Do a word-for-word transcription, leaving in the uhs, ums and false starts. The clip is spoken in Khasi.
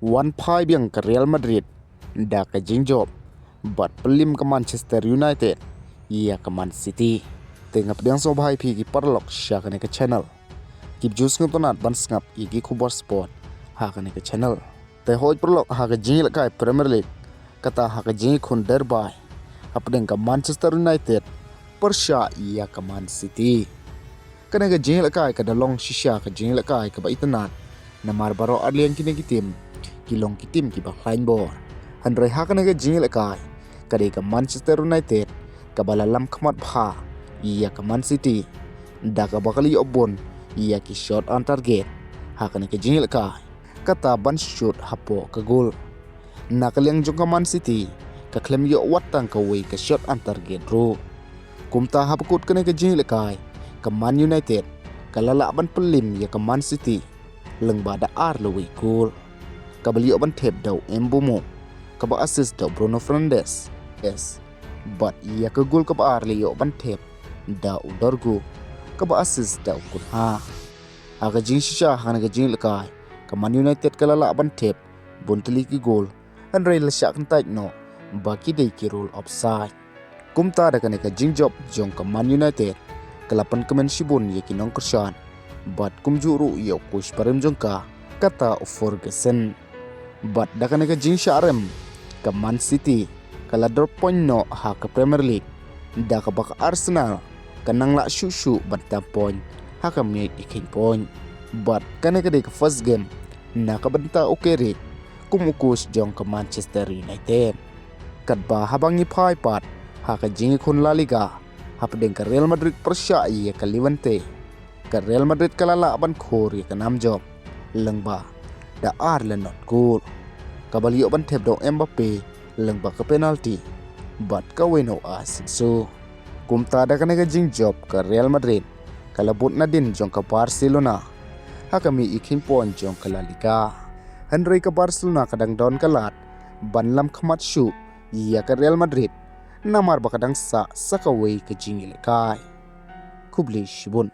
Wan phai biang ka Real Madrid da ka jingjop bad pynlip ka Manchester United ïa ka Man City. Te nga pdiang sngewbha ïa phi ki paralok sha kane ka channel. Kip ju sngewtynnat ban sngap ïa ki khubor sport ha kane ka channel. Te hoi paralok, ha ka jingïalehkai Premier League, kata ha ka jingïakhun derby hapdeng ka Manchester United pyrshah ïa ka Man City. Kane ka jingïalehkai ka da long shisha ka jingïalehkai kaba itynnat, namar baroh arliang kine ki tim ki long ki tim kiba khlaiñ bor. Hynrei ha kane ka jingïalehkai ka dei ka Manchester United kaba la lam khmat bha ïa ka Man City da kaba ka la ïoh bun ïa ki shot on target ha kane ka jingïalehkai, kata ban shoot hapoh ka goal. Na ka liang jong ka Man City, ka khlem ïoh wat tang kawei ka shot on target ruh. Kumta haba kut kane ka jingïalehkai, ka Man United ka la lah ban pynlip ïa ka Man City lyngba da ar lawei goal. Kaba la ïoh ban thep da u Mbeumo, kaba assist da u Bruno Fernandes, yes, bad ïa ka goal kaba ar la ïoh ban thep da u Dorgu, kaba assist da u Cunha. Ha ka jingshisha ha kane ka jingïalehkai, ka Man United ka la lah ban thep bun tylli ki goal, hynrei la shah kyntait noh ba ki dei ki rule offside. Kumta da kane ka jingjop jong ka Man United ka la pynkmen shibun ïa ki nongkyrshan bad kumjuh ruh ïa u coach barim jong ka, kata u Ferguson. Bad da kane ka jingshah rem, ka Man City ka la drop point noh ha ka Premier League, da kaba ka Arsenal ka nang lah shuh shuh ban tam point ha ka miej ïakheiñ point. Bad kane ka dei ka first game na ka bynta u Carrick kum u coach jong ka Manchester United. Katba haba ngi phai pat ha ka jingïakhun La Liga hapdeng ka Real Madrid pyrshah ïa ka Levante, ka Real Madrid ka la lah ban khur ïa ka nam jop lyngba da ar la not goal, kaba la ïoh ban thep da u Mbappe lyngba ka penalty bad kawei na u Asensio. Kumta da kane ka jingjop ka Real Madrid ka la bud nadien jong ka Barcelona ha ka miej ïakheiñ point jong ka La Liga. Hynrei ka Barcelona ka dang don ka lad ban lam khmat shuh ïa ka Real Madrid, namar ba ka dang sah sa kawei ka jingïalehkai. Khublei shibun.